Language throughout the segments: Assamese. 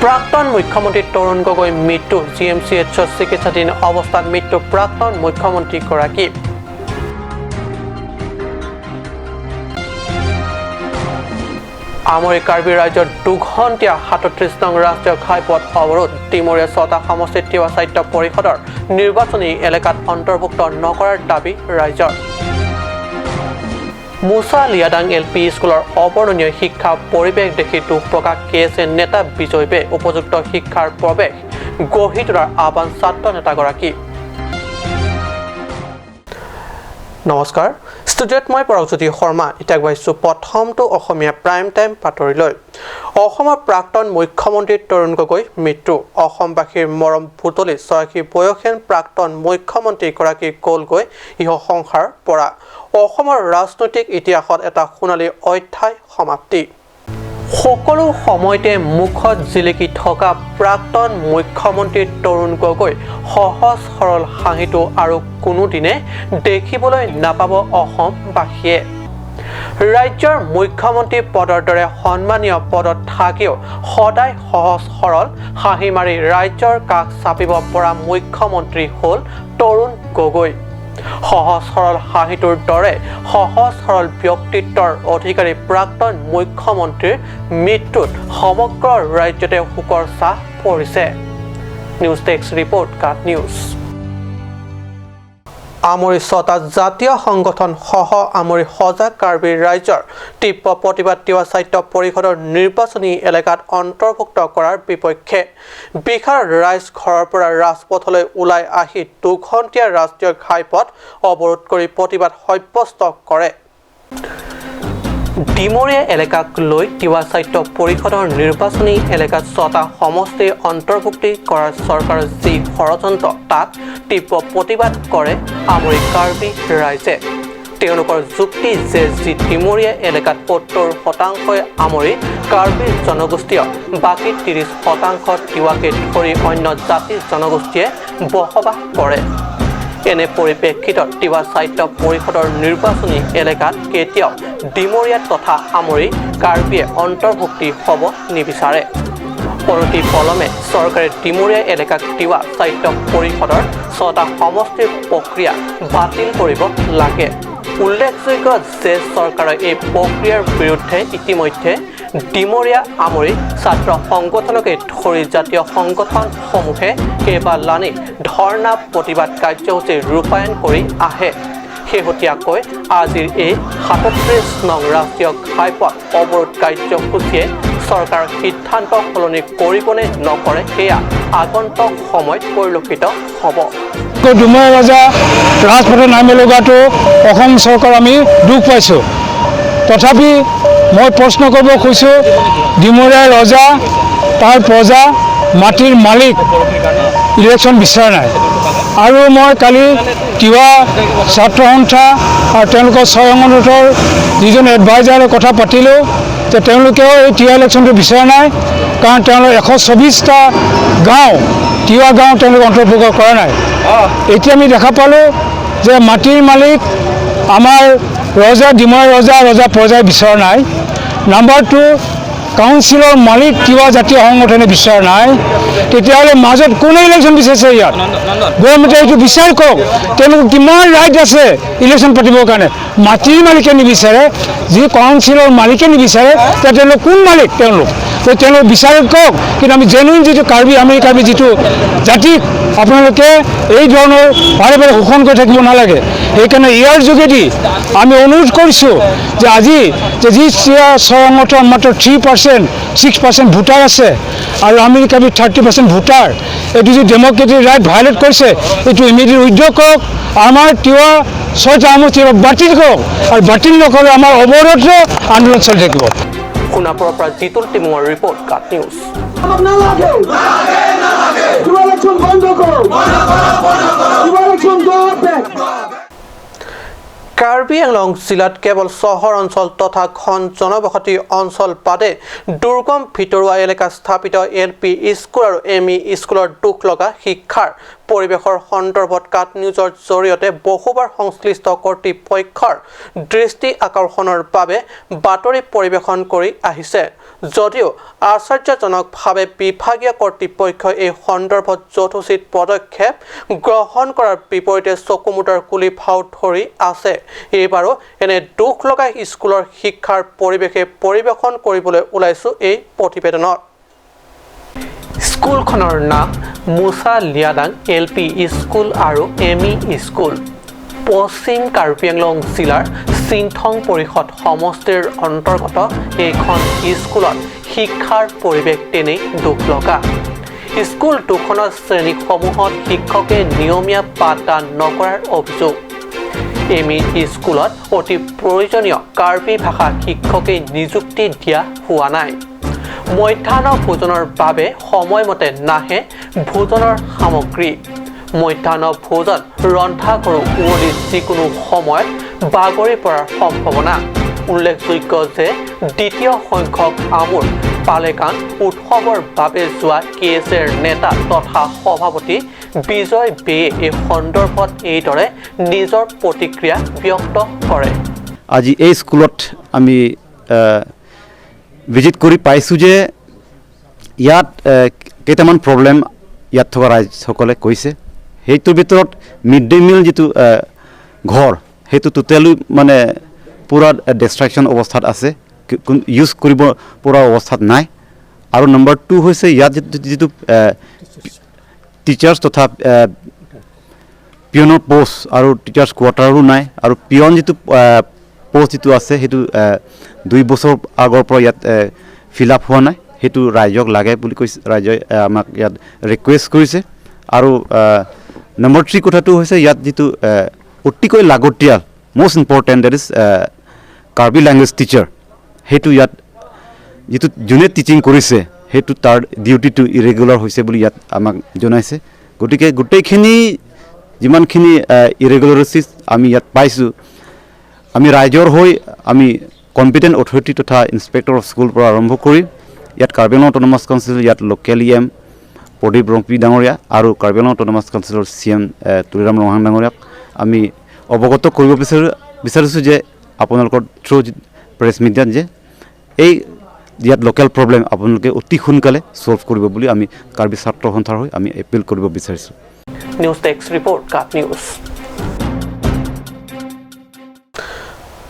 প্ৰাক্তন মুখ্যমন্ত্ৰী তৰুণ গগৈ মৃত্যু। জিএমচিএইচত চিকিৎসাধীন অৱস্থাত মৃত্যু প্ৰাক্তন মুখ্যমন্ত্ৰীগৰাকী। আমৰি কাৰ্বি ৰাজ্যৰ 2 ঘণ্টীয়া 37 নং ৰাষ্ট্ৰীয় ঘাইপথ অৱৰোধ। ডিমৰীয়া ছটা সমষ্টিত তিৱা স্বায়ত্ত পৰিষদৰ নিৰ্বাচনী এলেকাত অন্তৰ্ভুক্ত নকৰাৰ দাবী ৰাইজৰ। মুছা লিয়াদাং এলপি স্কুলৰ অবৰ্ণনীয় শিক্ষা পৰিৱেশ দেখি দুখ প্ৰকাশ কেএছএ নেতা বিজয় বে। উপযুক্ত শিক্ষাৰ প্ৰৱেশ গঢ়ি তোলাৰ আহ্বান ছাত্ৰ নেতাগৰাকী। নমস্কাৰ, ষ্টুডিঅ'ত মই পৰগজ্যোতি শৰ্মা। এতিয়া আগবাঢ়িছোঁ প্ৰথমটো অসমীয়া প্ৰাইম টাইম বাতৰিলৈ। অসমৰ প্ৰাক্তন মুখ্যমন্ত্ৰী তৰুণ গগৈ মৃত্যু। অসমবাসীৰ মৰম বুটলি 86 বয়সীয়ান প্ৰাক্তন মুখ্যমন্ত্ৰীগৰাকী গ'লগৈ ইহ সংসাৰ পৰা। অসমৰ ৰাজনৈতিক ইতিহাসত এটা সোণালী অধ্যায় সমাপ্তি। সকলো সময়তে মুখত জিলিকি থকা প্ৰাক্তন মুখ্যমন্ত্ৰী তৰুণ গগৈ সহজ সৰল হাঁহিটো আৰু কোনোদিনে দেখিবলৈ নাপাব অসমবাসীয়ে। ৰাজ্যৰ মুখ্যমন্ত্ৰী পদৰ দৰে সন্মানীয় পদত থাকিও সদায় সহজ সৰল হাঁহি মাৰি ৰাজ্যৰ কাষ চাপিব পৰা মুখ্যমন্ত্ৰী হ'ল তৰুণ গগৈ। সহজ সৰল হাঁহিটোৰ দৰে সহজ সৰল ব্যক্তিত্বৰ অধিকাৰী প্ৰাক্তন মুখ্যমন্ত্ৰীৰ মৃত্যুত সমগ্ৰ ৰাজ্যতে শোকৰ ছাঁ পৰিছে। নিউজ ডেস্ক ৰিপৰ্ট, কাট নিউজ। আমৰি ছটা জাতীয় সংগঠন সহ আমৰি সজাগ কাৰ্বি ৰাজ্যৰ তীব্ৰ প্ৰতিবাদ। তিৱা স্বায়ত্ত পৰিষদৰ নিৰ্বাচনী এলেকাত অন্তৰ্ভুক্ত কৰাৰ বিপক্ষে বিশাল ৰাইজ ঘৰৰ পৰা ৰাজপথলৈ ওলাই আহি 2 ঘণ্টীয়া ৰাষ্ট্ৰীয় ঘাইপথ অৱৰোধ কৰি প্ৰতিবাদ সাব্যস্ত কৰে। ডিমৰীয়া এলেকাক লৈ তিৱা স্বায়ত্ত পৰিষদৰ নিৰ্বাচনী এলেকাত ছটা সমষ্টিৰ অন্তৰ্ভুক্তি কৰাৰ চৰকাৰৰ যি ষড়যন্ত্ৰ, তাক তীব্ৰ প্ৰতিবাদ কৰে আমৰি কাৰ্বি ৰাইজে। তেওঁলোকৰ যুক্তি যে যি ডিমৰীয়া এলেকাত 70 শতাংশই আমৰি কাৰ্বি জনগোষ্ঠীয়, বাকী 30% তিৱাকে ধৰি অন্য জাতি জনগোষ্ঠীয়ে বসবাস কৰে। এনে পৰিপ্ৰেক্ষিতত তিৱা স্বায়ত্ত পৰিষদৰ নিৰ্বাচনী এলেকাত কেতিয়াও ডিমৰীয়া তথা আমৰি কাৰ্বিয়ে অন্তৰ্ভুক্তি হ'ব নিবিচাৰে। অনতি পলমে চৰকাৰে ডিমৰীয়া এলেকাক তিৱা স্বায়ত্ত পৰিষদৰ ছটা সমষ্টিৰ প্ৰক্ৰিয়া বাতিল কৰিব লাগে। উল্লেখযোগ্য যে চৰকাৰৰ এই প্ৰক্ৰিয়াৰ বিৰুদ্ধে ইতিমধ্যে ডিমৰীয়া আমৰি ছাত্ৰ সংগঠনকে ধৰি জাতীয় সংগঠনসমূহে কেইবালানি ধৰ্ণা, প্ৰতিবাদ কাৰ্যসূচী ৰূপায়ণ কৰি আহে। শেহতীয়াকৈ আজিৰ এই 37 নং ৰাষ্ট্ৰীয় ঘাইপথ অৱৰোধ কাৰ্যসূচীয়ে চৰকাৰৰ সিদ্ধান্ত সলনি কৰিবনে নকৰে, সেয়া আগন্তুক সময়ত পৰিলক্ষিত হ'ব। ডিমৰীয়া ৰজা ৰাজপথত নামি লগাটো অসম চৰকাৰ আমি দুখ পাইছোঁ। তথাপি মই প্ৰশ্ন কৰিব খুজিছোঁ, ডিমৰীয়া ৰজা, তাৰ প্ৰজা, মাটিৰ মালিক ইলেকশ্যন বিচৰা নাই। আৰু মই কালি তিৱা ছাত্ৰ সন্থা আৰু তেওঁলোকৰ ছয় সংগঠনৰ যিজন এডভাইজাৰৰ কথা পাতিলোঁ যে তেওঁলোকেও এই তিৱা ইলেকশ্যনটো বিচৰা নাই, কাৰণ তেওঁলোক 124টা গাঁও, তিৱা গাঁও তেওঁলোকে অন্তৰ্ভুক্ত কৰা নাই। এতিয়া আমি দেখা পালোঁ যে মাটিৰ মালিক আমাৰ ৰজা, ডিমৰীয়া ৰজা, ৰজা প্ৰজাই বিচৰা নাই। নাম্বাৰ 2, কাউন্সিলৰ মালিক তিৱা জাতীয় সংগঠনে বিচৰা নাই। তেতিয়াহ'লে মাজত কোনে ইলেকশ্যন বিচাৰিছে ইয়াত? গভৰ্ণমেণ্টে এইটো বিচাৰ কৰক, তেওঁলোকৰ কিমান ৰাইট আছে ইলেকশ্যন পাতিবৰ কাৰণে। মাটিৰ মালিকে নিবিচাৰে, যি কাউন্সিলৰ মালিকে নিবিচাৰে, তেতিয়া তেওঁলোক কোন মালিক? তেওঁলোক তো তেওঁলোক বিচাৰ কৰক। কিন্তু আমি জেনুইন যিটো কাৰ্বি, আমি কাৰ্বি যিটো জাতিক আপোনালোকে এই ধৰণৰ বাৰে বাৰে শোষণ কৰি থাকিব নালাগে। সেইকাৰণে ইয়াৰ যোগেদি আমি অনুৰোধ কৰিছোঁ যে আজি যে যি সংগঠন মাত্ৰ 3%, 6% ভোটাৰ আছে আৰু আমি কাৰ্বি 30% ভোটাৰ, এইটো যি ডেম'ক্ৰেটিক ৰাইট ভায়লেট কৰিছে, এইটো ইমিডিয়েট উইথড্ৰ কৰক। আমাৰ তিৱা ছয়টা সমষ্টি বাতিল কৰক আৰু বাতিল নকৰিলে আমাৰ অৱৰোধ আন্দোলন চলি থাকিব। সোণাপুৰৰ পৰা জিতুল টিমুঙৰ ৰিপৰ্ট, কাট নিউজ। নালাগে, ইলেকশন বন্ধ কৰো, election go back. Karbi Anglong জিলাত কেৱল চহৰ অঞ্চল তথা ঘন জনবসতি অঞ্চল বাদে দুৰ্গম ভিতৰুৱা এলেকাত স্থাপিত এল পি স্কুল আৰু এম ই স্কুলৰ দুখ লগা শিক্ষাৰ পৰিৱেশৰ সন্দৰ্ভত কাট নিউজৰ জৰিয়তে বহুবাৰ সংশ্লিষ্ট কৰ্তৃপক্ষৰ দৃষ্টি আকৰ্ষণৰ বাবে বাতৰি পৰিৱেশন কৰি আহিছে যদিও আশ্চৰ্যজনকভাৱে বিভাগীয় কৰ্তৃপক্ষই এই সন্দৰ্ভত যথোচিত পদক্ষেপ গ্ৰহণ কৰাৰ বিপৰীতে চকুমুটাৰ কুলি ভাও ধৰি আছে। এইবাৰো এনে দুখ লগা স্কুলৰ শিক্ষাৰ পৰিৱেশে পৰিৱেশন কৰিবলৈ ওলাইছোঁ এই প্ৰতিবেদনত। স্কুলখনৰ নাম মুছা লিয়াদাং এল পি স্কুল আৰু এম ই স্কুল। পশ্চিম কাৰ্বি আংলং জিলাৰ চিংথং পৰিষদ সমষ্টিৰ অন্তৰ্গত এইখন স্কুলত শিক্ষাৰ পৰিৱেশ তেনেই দুখ লগা। স্কুল দুখনৰ শ্ৰেণীসমূহত শিক্ষকে নিয়মীয়া পাঠদান নকৰাৰ অভিযোগ। এম ই স্কুলত অতি প্ৰয়োজনীয় কাৰ্বি ভাষা শিক্ষকে নিযুক্তি দিয়া হোৱা নাই। মধ্যাহ্ন ভোজনৰ বাবে সময়মতে নাহে ভোজনৰ সামগ্ৰী। মধ্যাহ্ন ভোজন ৰন্ধা গৰু উৱলি যিকোনো সময়ত বাগৰি পৰাৰ সম্ভাৱনা। উল্লেখযোগ্য যে দ্বিতীয় সংখ্যক আমোৰ পালেকান উৎসৱৰ বাবে যোৱা কে এছ এৰ নেতা তথা সভাপতি বিজয় বেয়ে এই সন্দৰ্ভত এইদৰে নিজৰ প্ৰতিক্ৰিয়া ব্যক্ত কৰে। আজি এই স্কুলত আমি ভিজিট কৰি পাইছোঁ যে ইয়াত কেইটামান প্ৰব্লেম ইয়াত থকা ৰাইজসকলে কৈছে। সেইটোৰ ভিতৰত মিড ডে মিল যিটো ঘৰ, সেইটো টোটেলি মানে পূৰা ডিষ্ট্ৰাকশ্যন অৱস্থাত আছে, ইউজ কৰিব পৰা অৱস্থাত নাই। আৰু নম্বৰ 2 হৈছে ইয়াত যিটো টিচাৰ্ছ তথা পিয়নৰ পষ্ট আৰু টিচাৰ্ছ কোৱাৰ্টাৰো নাই। আৰু পিয়ন যিটো পষ্ট যিটো আছে সেইটো 2 বছৰ আগৰ পৰা ইয়াত ফিল আপ হোৱা নাই, সেইটো ৰাইজক লাগে বুলি কৈছে, ৰাইজে আমাক ইয়াত ৰিকুৱেষ্ট কৰিছে। আৰু নম্বৰ 3 কথাটো হৈছে ইয়াত যিটো অতিকৈ লাগতিয়াল most important, that is Karbi language teacher, সেইটো ইয়াত যিটো যোনে টিচিং কৰিছে সেইটো তাৰ ডিউটিটো ইৰেগুলাৰ হৈছে বুলি ইয়াত আমাক জনাইছে। গতিকে গোটেইখিনি যিমানখিনি ইৰেগুলাৰিটিছ আমি ইয়াত পাইছোঁ, আমি ৰাইজৰ হৈ আমি কম্পিটেণ্ট অথৰিটি তথা ইনস্পেক্টৰ অফ স্কুল পৰা আৰম্ভ কৰি ইয়াত কাৰ্বি আংলং অট'নমাছ কাউন্সিল, ইয়াত local E M Pradip Rongpi ডাঙৰীয়া আৰু কাৰ্বি আংলং অট'নমাছ কাউন্সিলৰ চি এম তুলিৰাম ৰংহাং ডাঙৰীয়াক আমি অৱগত কৰিব বিচাৰিছোঁ যে আপোনালোকৰ থ্ৰু প্ৰেছ মিডিয়াত যে এই ইয়াত লোকেল প্ৰব্লেম আপোনালোকে অতি সোনকালে ছল্ভ কৰিব বুলি আমি কাৰ্বি ছাত্ৰ সন্থাৰ হৈ আমি এপিল কৰিব বিচাৰিছোঁ। নিউজ ডেস্ক ৰিপৰ্ট, কাট নিউজ।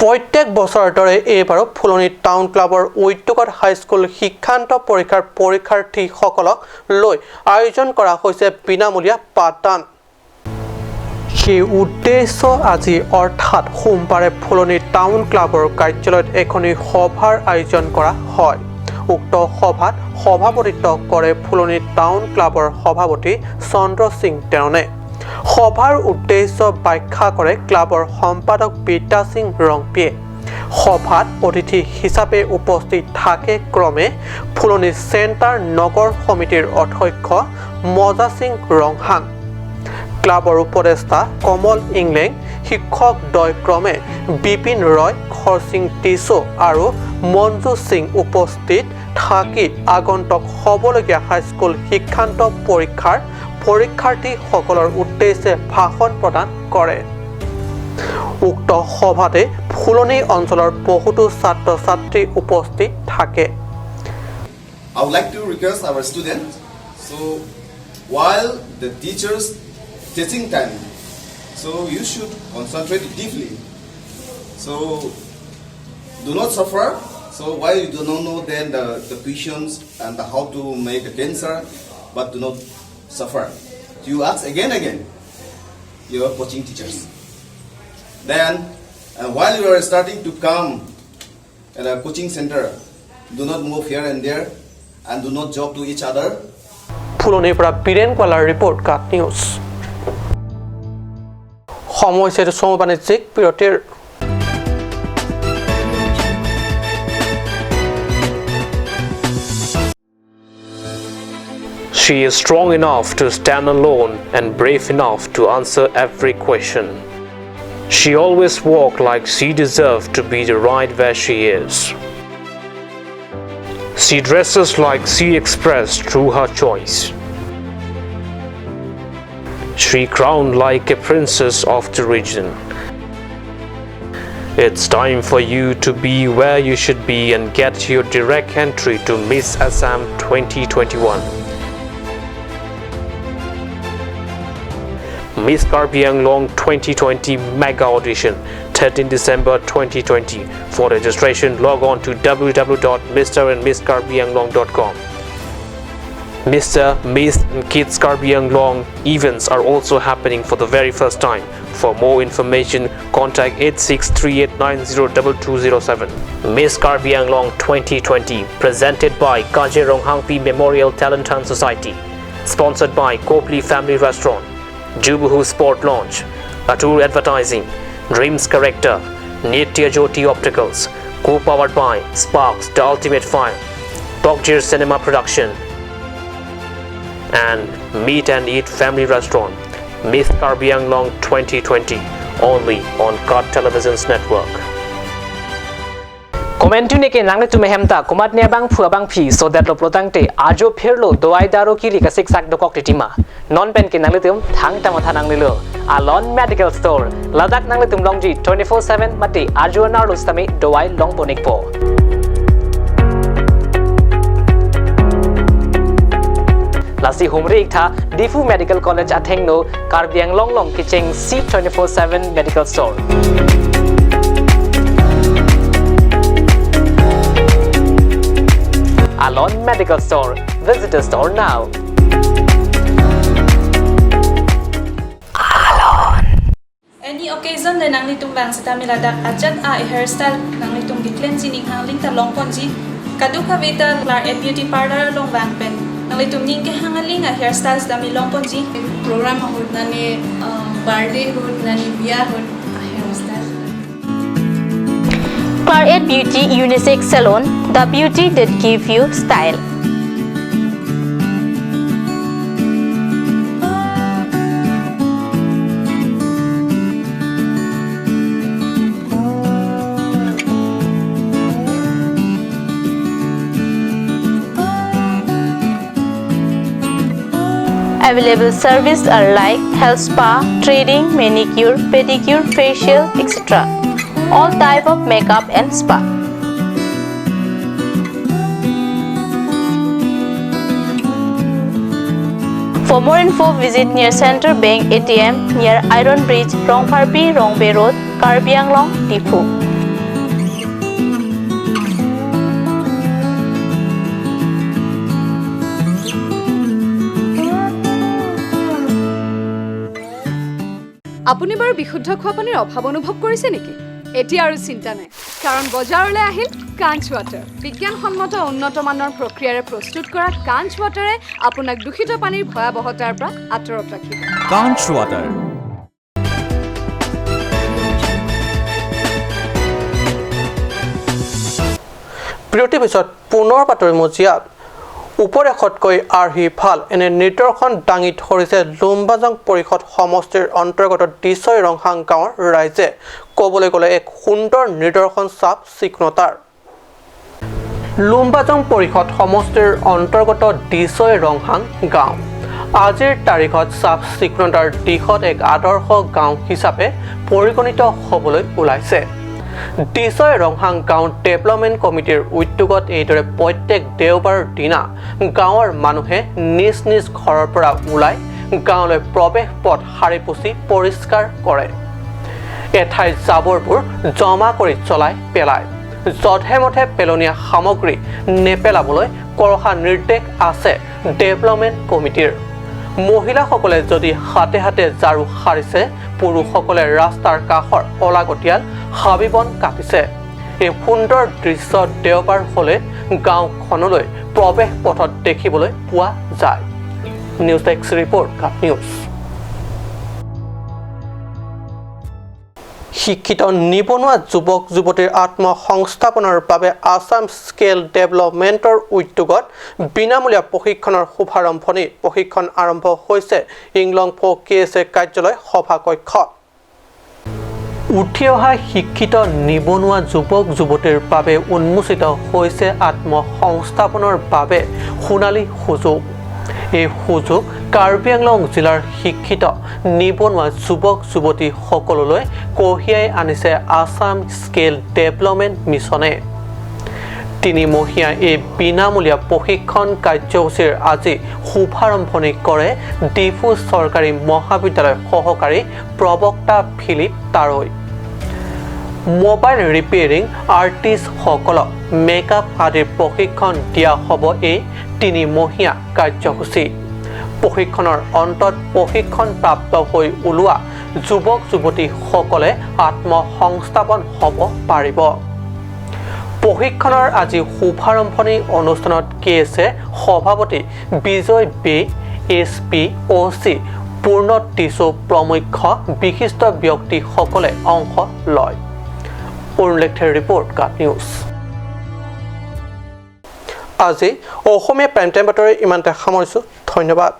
প্ৰত্যেক বছৰৰ দৰে এইবাৰো ফুলনি টাউন ক্লাবৰ উদ্যোগত হাইস্কুল শিক্ষান্ত পৰীক্ষাৰ পৰীক্ষাৰ্থীসকলক লৈ আয়োজন কৰা হৈছে বিনামূলীয়া পাঠদান। সেই উদ্দেশ্য আজি অৰ্থাৎ সোমবাৰে ফুলনি টাউন ক্লাবৰ কাৰ্যালয়ত এখনি সভাৰ আয়োজন কৰা হয়। উক্ত সভাত সভাপতিত্ব কৰে ফুলনি টাউন ক্লাবৰ সভাপতি চন্দ্ৰ সিং টেৰণে। সভাৰ উদ্দেশ্য ব্যাখ্যা কৰে ক্লাবৰ সম্পাদক বিদ্যা সিং ৰংপিয়ে। সভাত অতিথি হিচাপে উপস্থিত থাকে ক্ৰমে ফুলনি চেণ্টাৰ নগৰ সমিতিৰ অধ্যক্ষ মজা সিং ৰংহাং, ক্লাবৰ উপদেষ্টা কমল ইংলেং, শিক্ষক দ্বয় ক্ৰমে বিপিন ৰয়, খৰসিং টিছো আৰু মঞ্জু সিং উপস্থিত থাকি আগন্তুক হ'বলগীয়া হাইস্কুল শিক্ষান্ত পৰীক্ষাৰ পৰীক্ষাৰ্থীসকলৰ উদ্দেশ্যে ভাষণ প্ৰদান কৰে। উক্ত সভাতে ফুলনি অঞ্চলৰ বহুতো ছাত্ৰ ছাত্ৰী উপস্থিত থাকে। I would like to request our students, so while the teachers teaching time, so you should concentrate deeply. So do not suffer. So while you do not know then the questions and the how to make the answer, but do not suffer. You ask again your coaching teachers. Then while you are starting to come at a coaching center, do not move here and there and do not joke to each other. ফুলনিৰ পৰা বীৰেণ গোৱালাৰ ৰিপৰ্ট, কাট নিউজ। সময় হৈছে চমু বাণিজ্যিক বিৰতিৰ। She is strong enough to stand alone and brave enough to answer every question. She always walked like she deserved to be the right where she is. She dresses like she expressed through her choice. She crowned like a princess of the region. It's time for you to be where you should be and get your direct entry to Miss Assam 2021. Miss Karbi Anglong 2020 Mega Audition, 13 December 2020. For registration, log on to www.mrandmisskarbianglong.com. Mr., Miss and Kids Karbi Anglong events are also happening for the very first time. For more information, contact 8638902207. Miss Karbi Anglong 2020, presented by Kaje Ronghangpi Memorial Talent Hunt Society. Sponsored by Copley Family Restaurant, Jubuhu Sport Lounge, Atur Advertising, Dreams Character, Nitya Jyoti Opticals, co-powered by Sparks, The Ultimate Fire, Tokjir Cinema Production, and Meet and Eat Family Restaurant. Miss Karbi Anglong 2020, only on God Television's network. Comment ne ke nangle tu mehemta kumat ne bang phua bang phi so that lo protang te ajo pherlo dowai daro ki ri ka sik sak dokok tima non pen ke nangle tum thang ta matha nangle lo Alon Medical Store Ladakh nangle tum longji 24/7 mate ajo nar lustami dowai long ponik po. Lasi humri ikta Difu Medical College athengno Karbi Anglong long kicheng C24/7 Medical Store. Alon Medical Store. Visit the store now. Alon. Any occasion le nang litung bang sitami Ladakh achat a hairstyle nang litung giklen jining hang ling ta long ponji kadu kavita lar a beauty parlor long bang pen nang litung ning ke hangaling a hairstyles dami long ponji program hut nani birthday hut nani biya hut hairstyle. Claret Beauty Unisex Salon, the beauty that gives you style. Available services are like health spa, threading, manicure, pedicure, facial, etc. All type of makeup and spa. For more info, visit near Central Bank ATM, near Iron Bridge, Rongpharpi, Rongbe Road, Karbi Anglong, Diphu. আপুনি বাৰু বিশুদ্ধ খোৱা পানীৰ অভাৱ অনুভৱ কৰিছে নেকি? এতিয়া আৰু চিন্তা নাই, কাৰণ বজাৰলৈ আহিল কাঞ্চ ৱাটাৰ। বিজ্ঞানসন্মত উন্নত মানৰ প্ৰক্ৰিয়াৰে প্ৰস্তুত কৰা কাঞ্চ ৱাটাৰে আপোনাক দূষিত পানীৰ ভয়াৱহতাৰ পৰা আঁতৰত ৰাখিব। কাঞ্চ ৱাটাৰ। বিৰতিৰ পিছত পুনৰ বাতৰি মজিয়াত উপৰেখতকৈ আৰ্হি ভাল এনে নিদৰ্শন দাঙি ধৰিছে লুম্বাজং পৰিষদ সমষ্টিৰ অন্তৰ্গত দিছৈ ৰংহাং গাঁৱৰ ৰাইজে। ক'বলৈ গ'লে এক সুন্দৰ নিদৰ্শন চাফ চিকুণতাৰ। লুম্বাজং পৰিষদ সমষ্টিৰ অন্তৰ্গত দিছৈ ৰংহাং গাঁও আজিৰ তাৰিখত চাফ চিকুণতাৰ দিশত এক আদৰ্শ গাঁও হিচাপে পৰিগণিত হ'বলৈ ওলাইছে। দিছৈ ৰংহাং গাঁও ডেভেলপমেণ্ট কমিটিৰ উদ্যোগত এইদৰে প্ৰত্যেক দেওবাৰৰ দিনা গাঁৱৰ মানুহে নিজ নিজ ঘৰৰ পৰা ওলাই গাঁৱলৈ প্ৰৱেশ পথ সাৰি পুচি পৰিষ্কাৰ কৰে। এঠাইত জাবৰবোৰ জমা কৰি জ্বলাই পেলায়। যধে মধে পেলনীয়া সামগ্ৰী নেপেলাবলৈ কৰহা নিৰ্দেশ আছে ডেভেলপমেণ্ট কমিটিৰ। মহিলাসকলে যদি হাতে হাতে ঝাড়ু সাৰিছে, পুৰুষসকলে ৰাস্তাৰ কাষৰ অলাগতিয়াল হাবি বন কাটিছে। এই সুন্দৰ দৃশ্য দেওবাৰ হ'লে গাঁওখনলৈ প্ৰৱেশ পথত দেখিবলৈ পোৱা যায়। News desk report, Ghat news. শিক্ষিত নিবনুৱা যুৱক যুৱতীৰ আত্মসংস্থাপনৰ বাবে আছাম স্কেল ডেভেলপমেণ্টৰ উদ্যোগত বিনামূলীয়া প্ৰশিক্ষণৰ শুভাৰম্ভণি। প্ৰশিক্ষণ আৰম্ভ হৈছে ইংলংফ কে এছ এ কাৰ্যালয় সভাকক্ষত। উঠি অহা শিক্ষিত নিবনুৱা যুৱক যুৱতীৰ বাবে উন্মোচিত হৈছে আত্মসংস্থাপনৰ বাবে সোণালী সুযোগ। এই সুযোগ কাৰ্বি আংলং জিলাৰ শিক্ষিত নিবনুৱা যুৱক যুৱতীসকললৈ কঢ়িয়াই আনিছে আছাম স্কিল ডেভেলপমেণ্ট মিছনে। তিনিমহীয়া এই বিনামূলীয়া প্ৰশিক্ষণ কাৰ্যসূচীৰ আজি শুভাৰম্ভণি কৰে ডিফু চৰকাৰী মহাবিদ্যালয়ৰ সহকাৰী প্ৰবক্তা ফিলিপ তাৰৈ। মোবাইল ৰিপেয়াৰিং আৰ্টিষ্টসকলক মেকআপ আদিৰ প্ৰশিক্ষণ দিয়া হ'ব এই তিনিমহীয়া কাৰ্যসূচী। প্ৰশিক্ষণৰ অন্তত প্ৰশিক্ষণপ্ৰাপ্ত হৈ ওলোৱা যুৱক যুৱতীসকলে আত্মসংস্থাপন হ'ব পাৰিব। প্ৰশিক্ষণৰ আজি শুভাৰম্ভণি অনুষ্ঠানত কে এছ এ সভাপতি বিজয় বে, এছ পি অ' চি পূৰ্ণ টিছু প্ৰমুখ্য বিশিষ্ট ব্যক্তিসকলে অংশ লয়। অৰুণ লেখথেৰ ৰিপৰ্ট, কাট নিউজ। আজি অসমীয়া প্ৰাইম টাইম বাতৰি ইমানতে সামৰিছোঁ। ধন্যবাদ।